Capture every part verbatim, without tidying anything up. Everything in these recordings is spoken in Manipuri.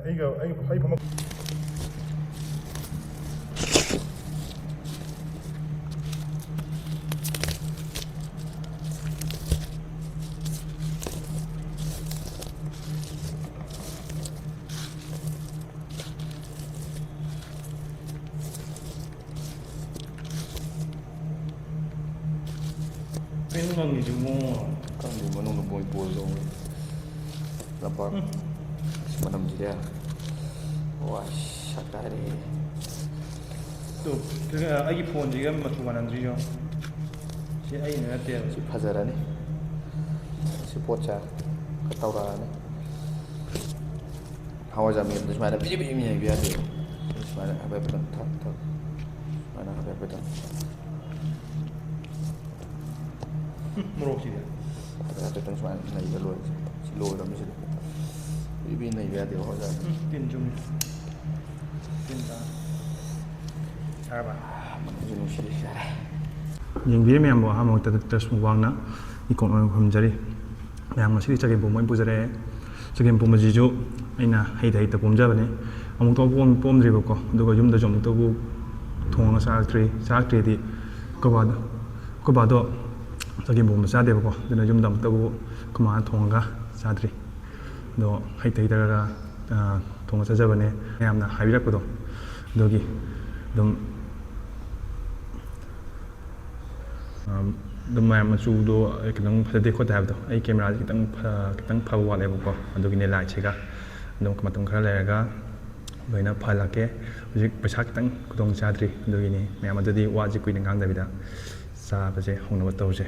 ꯑꯩꯒ ꯑꯩ ꯑꯩ ꯐꯝꯃ ꯀꯩꯅꯣ ꯉꯪꯉꯤꯁꯤꯕꯣ? ꯈꯪꯗꯦ, ꯃꯅꯨꯡꯗ ꯃꯣꯏ ꯕꯣꯜ ꯇꯧꯕ ꯂꯝꯄꯥꯛ꯫ ꯎꯝ꯫ ꯑꯁ, ꯃꯅꯝꯁꯤꯗꯤ꯫ ꯋꯥ, ꯁꯛ ꯀꯥꯏꯔꯦ꯫ ꯇꯨ, ꯑꯩꯒꯤ ꯐꯣꯟꯁꯤꯒ ꯃꯆꯨ ꯃꯥꯟꯅꯗ꯭ꯔꯤꯁꯦ ꯌꯦꯡꯉꯣ꯫ ꯁꯤ ꯑꯩꯅ ꯅꯠꯇꯦꯕ꯫ ꯁꯤ ꯐꯖꯔꯅꯤ꯫ ꯁꯤ ꯄꯣꯠꯁꯦ ꯈꯔ ꯇꯧꯔꯛꯑꯅꯤ꯫ ꯍꯋꯥꯏꯖꯥꯔ ꯃꯦꯠꯄꯗ ꯁꯨꯃꯥꯏꯅ ꯄꯤꯖꯤ ꯄꯤꯖꯤ ꯃꯦꯠꯄ ꯌꯥꯗꯦꯕ꯫ ꯁꯨꯃꯥꯏꯅ ꯍꯥꯏꯐꯦꯠ ꯍꯥꯏꯐꯦꯠ ꯊꯛ ꯊꯛ꯫ ꯁꯨꯃꯥꯏꯅ ꯍꯥꯏꯐꯦꯠ ꯍꯥꯏꯐꯦꯠ꯫ ꯎꯝ, ꯃꯣꯔꯣꯛꯁꯤꯗꯤ꯫ ꯍꯥꯏꯐꯦꯠ ꯍꯥꯏꯐꯦꯠꯇꯪ ꯁꯨꯃꯥꯏꯅ ꯅꯩꯔ ꯂꯣꯏꯔꯦ꯫ ꯁꯤ ꯂꯣꯏꯔꯕꯅꯤ ꯁꯤꯗꯤ꯫ ꯄꯤꯖꯤ ꯄꯤꯖꯤ ꯅꯩꯕ ꯌꯥꯗꯦꯕ ꯍꯋꯥꯏꯖꯥꯔ꯫ ꯎꯝ, ꯇꯤꯟ ꯆꯨꯝꯃꯤ꯫ ꯇꯤꯟ ꯆꯥ꯫ ꯌꯥꯔꯕ? ꯃꯅꯝꯁꯨ ꯅꯨꯡꯁꯤꯔꯦ, ꯌꯥꯔꯦ꯫ ꯌꯦꯡꯕꯤꯔꯤꯕ ꯃꯌꯥꯝꯕꯨ ꯑꯍꯥꯟꯕ ꯃꯛꯇꯗ ꯇꯁ ꯃꯨꯛꯕꯥꯡꯅ ꯏꯀꯣꯟ ꯑꯣꯏꯅ ꯈꯨꯔꯨꯝꯖꯔꯤ꯫ ꯃꯌꯥꯝ, ꯉꯁꯤꯗꯤ ꯆꯒꯦꯝꯄꯣꯝꯕ ꯑꯣꯏꯅ ꯄꯨꯖꯔꯛꯑꯦ꯫ ꯆꯒꯦꯝꯄꯣꯝꯕꯁꯤꯁꯨ ꯑꯩꯅ ꯍꯩꯇ ꯍꯩꯇ ꯄꯣꯝꯖꯕꯅꯤ꯫ ꯑꯃꯨꯛꯇ ꯄꯣꯝ-, ꯄꯣꯝꯗ꯭ꯔꯤꯕꯀꯣ꯫ ꯑꯗꯨꯒ ꯌꯨꯝꯗꯁꯨ ꯑꯃꯨꯛꯇꯕꯨ ꯊꯣꯡꯉꯒ ꯆꯥꯔꯛꯇ꯭ꯔꯤ꯫ ꯆꯥꯔꯛꯇ꯭ꯔꯤꯗꯤ ꯑꯩꯈꯣꯏ ꯕꯥꯗꯣ, ꯑꯩꯈꯣꯏ ꯕꯥꯗꯣ ꯆꯒꯦꯝꯄꯣꯝꯕ ꯆꯥꯗꯦꯕꯀꯣ꯫ ꯑꯗꯨꯅ ꯌꯨꯝꯗ ꯑꯃꯨꯛꯇꯕꯨ ꯑꯩꯈꯣꯏ ꯃꯥꯅ ꯊꯣꯡꯉꯒ ꯆꯥꯗ꯭ꯔꯤ꯫ ꯑꯗꯣ ꯍꯩꯇ ꯍꯩꯇ ꯈꯔ, ꯑ, ꯊꯣꯡꯉ ꯆꯥꯖꯕꯅꯦ꯫ ꯃꯌꯥꯝꯅ ꯍꯥꯏꯕꯤꯔꯛꯄꯗꯣ ꯑꯗꯨꯒꯤ ꯑꯗꯨꯝ ꯑꯗꯨꯝ ꯃꯌꯥꯝ ꯃꯆꯨꯗꯣ ꯈꯤꯇꯪ ꯐꯖꯗꯦ ꯈꯣꯠꯇꯦ ꯍꯥꯏꯕꯗꯣ, ꯑꯩ ꯀꯦꯃꯦꯔꯥꯁꯦ ꯈꯤꯇꯪ ꯐ-, ꯈꯤꯇꯪ ꯐꯕ ꯋꯥꯠꯂꯦꯕꯀꯣ, ꯑꯗꯨꯒꯤꯅꯦ ꯂꯥꯏꯠꯁꯤꯒ꯫ ꯑꯗꯨꯝ ꯃꯇꯝ ꯈꯔ ꯂꯩꯔꯒ ꯂꯣꯏꯅ ꯐꯍꯜꯂꯛꯀꯦ꯫ ꯍꯧꯖꯤꯛ ꯄꯩꯁꯥ ꯈꯤꯇꯪ ꯈꯨꯗꯣꯡ ꯆꯥꯗ꯭ꯔꯤ, ꯑꯗꯨꯒꯤꯅꯤ꯫ ꯃꯌꯥꯝ ꯑꯗꯨꯗꯤ ꯋꯥꯁꯦ ꯀꯨꯏꯅ ꯉꯥꯡꯗꯕꯤꯗ ꯆꯥꯕꯁꯦ ꯍꯧꯅꯕ ꯇꯧꯁꯦ꯫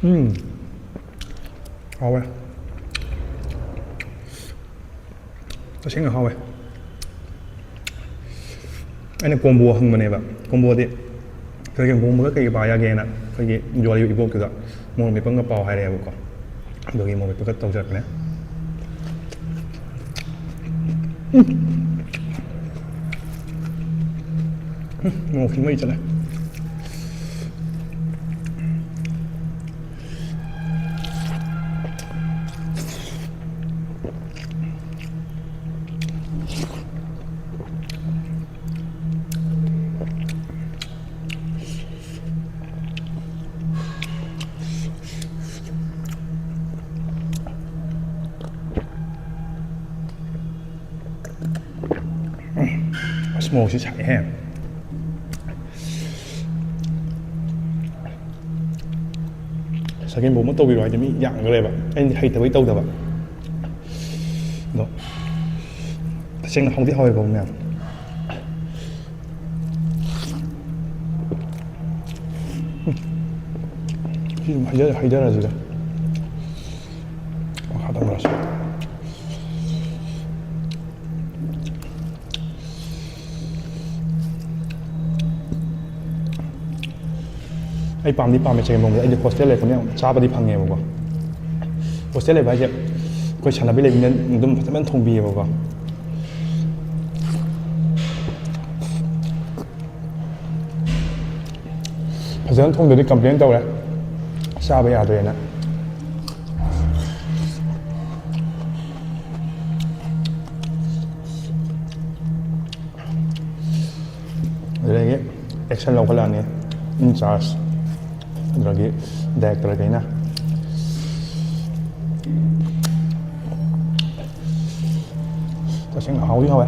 ꯎꯝ꯫ ꯍꯥꯎꯋꯦ꯫ ꯇꯁꯦꯡꯅ ꯍꯥꯎꯋꯦ꯫ ꯑꯩꯅ ꯀꯣꯝꯕꯣ ꯍꯪꯕꯅꯦꯕ꯫ ꯀꯣꯝꯕꯣꯗꯤ ꯆꯒꯦꯝ ꯄꯣꯝꯕꯒ ꯀꯩꯒ ꯄꯥ ꯌꯥꯒꯦꯅ ꯑꯩꯈꯣꯏꯒꯤ ꯌꯣꯜꯂꯤꯕ ꯏꯕꯣꯛꯇꯨꯗ ꯃꯣꯔꯣꯛ ꯃꯦꯠꯄ ꯑꯃꯒ ꯄꯥꯎ ꯍꯥꯏꯔꯛꯑꯦꯕꯀꯣ꯫ ꯑꯗꯨꯒꯤ ꯃꯣꯔꯣꯛ ꯃꯦꯠꯄꯒ ꯇꯧꯖꯔꯛꯄꯅꯦ꯫ ꯎꯝ꯫ ꯎꯝ, ꯃꯣꯔꯣꯛꯁꯤ ꯃꯩ ꯆꯠꯂꯦ꯫ ꯑꯁ, ꯃꯣꯔꯣꯛꯁꯤ ꯁꯥꯏꯍꯦ꯫ ꯆꯒꯦꯝ ꯄꯣꯝꯕ ꯇꯧꯕꯤꯔꯣ ꯍꯥꯏꯗꯤ ꯃꯤ ꯌꯥꯝꯈ꯭ꯔꯦꯕ, ꯑꯩꯅꯗꯤ ꯍꯩꯇꯕꯩ ꯇꯧꯗꯕ꯫ ꯑꯗꯣ ꯇꯁꯦꯡꯅ ꯍꯥꯎꯗꯤ ꯍꯥꯎꯋꯦꯀꯣ ꯃꯌꯥꯝ꯫ ꯎꯝ꯫ ꯁꯤ ꯑꯗꯨꯝ ꯍꯩꯖ-, ꯍꯩꯊꯔꯁꯤꯗ꯫ ꯃꯈꯥ ꯇꯝꯊꯔꯁꯤ꯫ ꯑꯩ ꯄꯥꯝꯗꯤ ꯄꯥꯝꯃꯦ ꯆꯒꯦꯝ ꯄꯣꯝꯕꯁꯦ꯫ ꯑꯩꯗꯤ ꯍꯣꯁꯇꯦꯜ ꯂꯩꯔꯛꯄꯅꯤꯅ ꯌꯥꯝ ꯆꯥꯕꯗꯤ ꯐꯪꯉꯦꯕꯀꯣ꯫ ꯍꯣꯁꯇꯦꯜ ꯂꯩꯕ ꯍꯥꯏꯁꯦ ꯑꯩꯈꯣꯏ ꯁꯥꯟꯅꯕꯤ ꯂꯩꯕꯅꯤꯅ ꯑꯗꯨꯝ ꯐꯖꯅ ꯊꯣꯡꯕꯤꯌꯦꯕꯀꯣ꯫ ꯐꯖꯅ ꯊꯣꯡꯗ꯭ꯔꯗꯤ complain ꯇꯧꯔꯦ, ꯆꯥꯕ ꯌꯥꯗ꯭ꯔꯦꯅ꯫ ꯑꯗꯨꯗꯒꯤ action ꯂꯧꯈꯠꯂꯛꯑꯅꯤ in charge, ꯑꯗꯨꯗꯒꯤ director ꯈꯩꯅ꯫ ꯇꯁꯦꯡꯅ ꯍꯥꯎꯗꯤ ꯍꯥꯎꯋꯦ꯫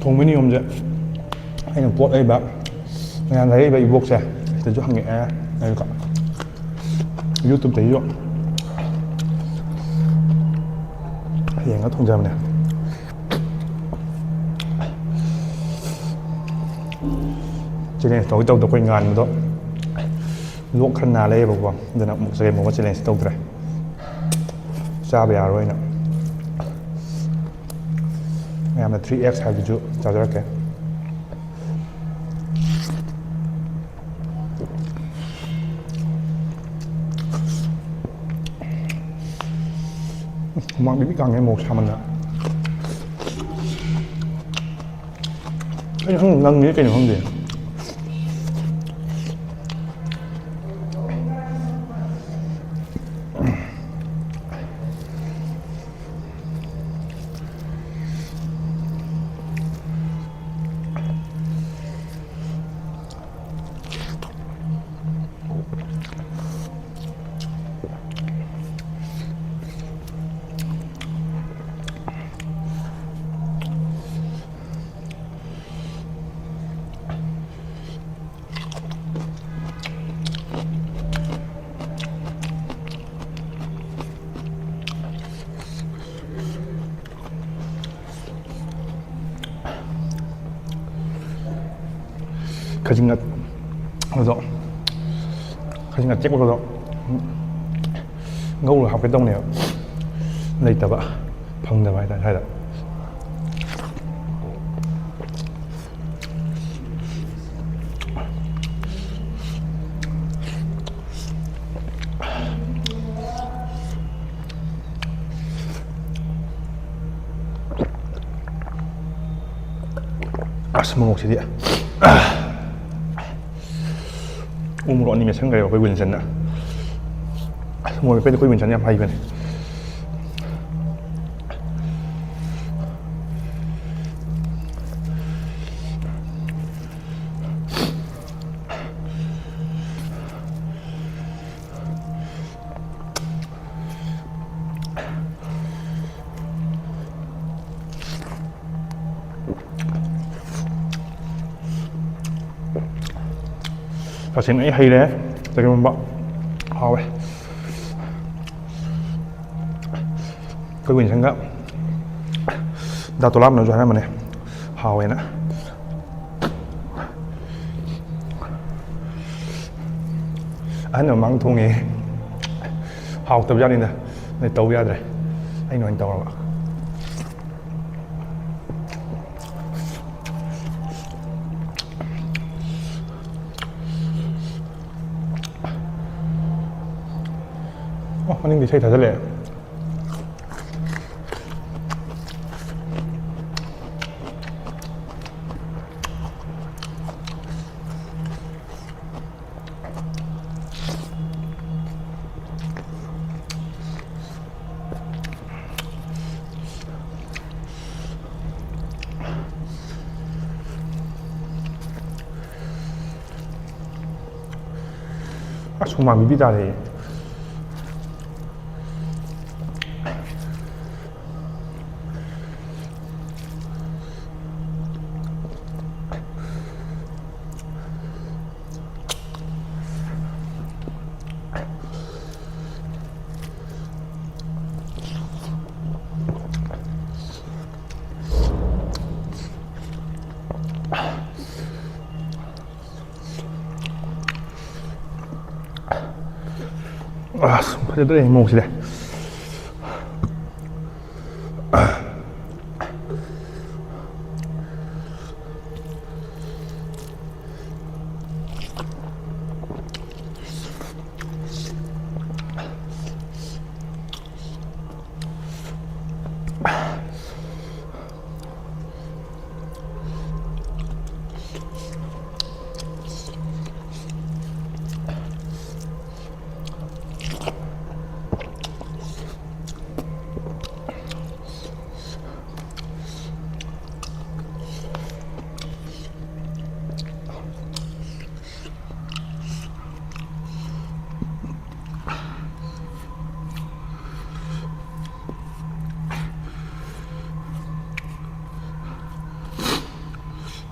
ꯊꯣꯡꯕ ꯅꯤꯌꯣꯝꯁꯦ ꯑꯩꯅ ꯄꯣꯠ ꯂꯩꯕ, ꯃꯌꯥꯝ ꯂꯩꯔꯛꯏꯕ ꯏꯕꯣꯛꯁꯦ ꯁꯤꯗꯁꯨ ꯍꯪꯉꯛꯑꯦ꯫ ꯑꯗꯨꯒ YouTube-ꯇꯒꯤꯁꯨ ꯌꯦꯡꯉ ꯊꯣꯡꯖꯕꯅꯦ꯫ Challenge ꯇꯧꯗꯤ ꯇꯧꯗ ꯑꯩꯈꯣꯏ ꯉꯥꯟꯕꯗꯣ ꯂꯣꯛ ꯈꯔ ꯅꯥ ꯂꯩꯌꯦꯕꯀꯣ, ꯑꯗꯨꯅ ꯑꯃꯨꯛ ꯆꯒꯦꯝ ꯄꯣꯝꯕ challenge ꯇꯧꯗ꯭ꯔꯦ꯫ ꯆꯥꯕ ꯌꯥꯔꯣꯏꯅ꯫ ꯌꯥ, ꯑꯗꯨꯅ ꯊ꯭ꯔꯤ ꯑꯦꯛꯁ ꯍꯥꯏꯕꯗꯨꯁꯨ ꯆꯥꯖꯔꯛꯀꯦ꯫ ꯍꯨꯃꯥꯡ ꯄꯤꯕꯤ ꯀꯥꯡꯉꯦ ꯃꯣꯔꯣꯛ ꯁꯥꯃꯟꯗꯅ꯫ ꯀꯩꯅꯣ ꯈꯪꯗꯦ, ꯅꯪꯉꯤꯔ ꯀꯩꯅꯣ ꯈꯪꯗꯦ꯫ ꯈꯖꯤꯡ ꯑꯠ-, ꯑꯗꯣ, ꯈꯖꯤꯡ ꯑꯇꯦꯛꯄꯒꯗꯣ ꯉꯧꯔꯒ ꯍꯥꯞꯀꯦ ꯇꯧꯅꯦꯕ, ꯂꯩꯇꯕ, ꯐꯪꯗꯕ ꯍꯥꯏꯇꯥꯔꯦ ꯁ꯭ꯋꯥꯏꯗ꯫ ꯑꯁ, ꯃꯣꯔꯣꯛꯁꯤꯗꯤ꯫ ꯎ ꯃꯣꯔꯣꯛ ꯑꯅꯤ ꯃꯦꯠꯁꯟꯈ꯭ꯔꯦꯕ ꯑꯩꯈꯣꯏ ꯋꯤꯟꯁꯟꯅ꯫ ꯑꯁ, ꯃꯣꯔꯣꯛ ꯃꯦꯠꯄꯩꯗꯤ ꯑꯩꯈꯣꯏ ꯋꯤꯟꯁꯟ ꯌꯥꯝ ꯍꯩꯕꯅꯦ꯫ ꯇꯁꯦꯡꯅ ꯑꯩ ꯍꯩꯔꯦ ꯆꯒꯦꯝꯄꯣꯝꯕ꯫ ꯍꯥꯎꯋꯦ꯫ ꯑꯩꯈꯣꯏ ꯋꯤꯟꯁꯟꯒ ꯗꯥ ꯇꯣꯂꯥꯝꯅꯁꯨ ꯍꯥꯏꯔꯝꯕꯅꯦ ꯍꯥꯎꯋꯦꯅ꯫ ꯑꯍꯟ ꯃꯃꯥꯡ ꯊꯣꯡꯉꯦ꯫ ꯍꯥꯎꯇꯕꯖꯥꯠꯅꯤꯗ꯫ ꯅꯣꯏ ꯇꯧ ꯌꯥꯗ꯭ꯔꯦ꯫ ꯑꯩꯅ ꯑꯣꯏꯅ ꯇꯧꯔꯕ꯫ ꯑꯣ, ꯃꯅꯤꯡꯗꯤ ꯏꯁꯩ ꯊꯥꯖꯜꯂꯛꯑꯦ꯫ ꯑꯁ, ꯍꯨꯃꯥꯡ ꯕꯤꯕꯤ ꯇꯥꯔꯦ꯫ ꯑꯁ, ꯐꯖꯗ꯭ꯔꯦ ꯃꯑꯣꯡꯁꯤꯗꯤ꯫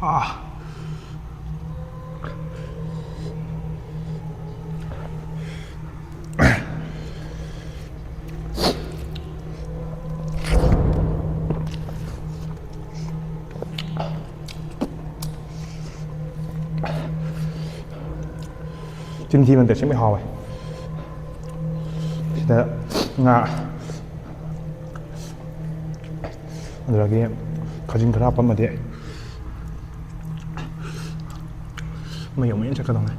ꯑꯥ꯫ ꯆꯤꯟ ꯊꯤꯕ ꯅꯠꯇꯦ, ꯑꯁꯦꯡꯕꯩ ꯍꯥꯎꯋꯦ꯫ ꯁꯤꯗ ꯉꯥ, ꯑꯗꯨꯗꯒꯤ ꯈꯥꯖꯤꯡ ꯈꯔ ꯍꯥꯞꯄꯝꯃꯗꯤ ꯃꯩ ꯑꯃꯨꯛ ꯍꯦꯟꯅ ꯆꯠꯀꯗꯧꯅꯦ꯫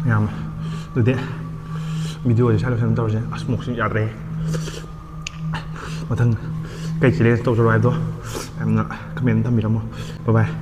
ꯃꯌꯥꯝ, ꯑꯗꯨꯗꯤ video ꯁꯦ ꯁ꯭ꯋꯥꯏꯗ ꯂꯣꯏꯁꯟꯅꯕ ꯇꯧꯔꯁꯦ꯫ ꯑꯁ, ꯃꯣꯛꯁꯤ ꯌꯥꯗ꯭ꯔꯦ꯫ ꯃꯊꯪ ꯀꯩ challenge ꯇꯧꯖꯔꯣ ꯍꯥꯏꯕꯗꯣ ꯌꯥꯝꯅ comment ꯊꯝꯕꯤꯔꯝꯃꯣ꯫ Bye bye꯫